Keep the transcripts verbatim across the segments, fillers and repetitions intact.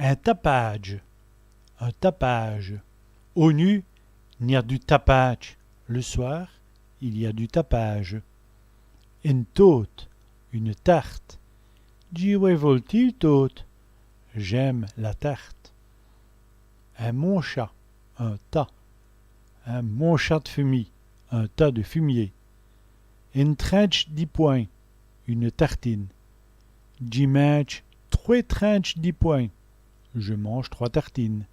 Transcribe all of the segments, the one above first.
In tapâdje, un tapage. Au nût, i gn-a du tapâdje. Le soir, il y a du tapage. Ène tôte, une tarte. Dji wè voltî l' tôte. J'aime la tarte. In moncha, un tas. In moncha d' fumî, un tas de fumier. Ène trintche di pwin, une tartine. Dji mindje trwès trintches di pwin. Je mange trois tartines.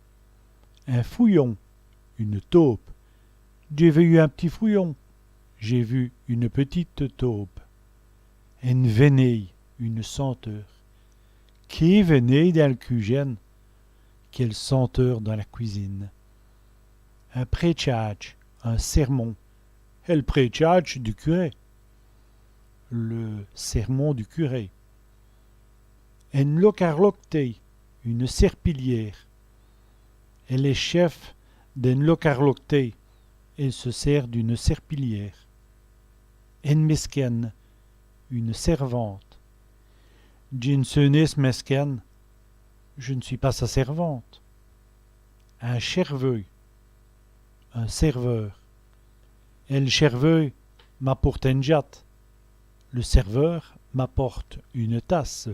In fouyon, une taupe. Dj'é vèyu in p'tit fouyon. J'ai vu une petite taupe. Ène vènéye, une senteur. Qué vènéye dins l' cûjène. Quelle senteur dans la cuisine. In prétchâdje, un sermon. El prétchâdje du curé. Le sermon du curé. Ène locarlocté, une serpillière. Èle èst chèf d'ène locarlocté. Elle se sert d'une serpillière. Ène mèskène, une servante. Dji n' seû nén s' mèskène. Je ne suis pas sa servante. In chèrveû, un serveur. El chèrveû m'apôrte ène djate. Le serveur m'apporte une tasse.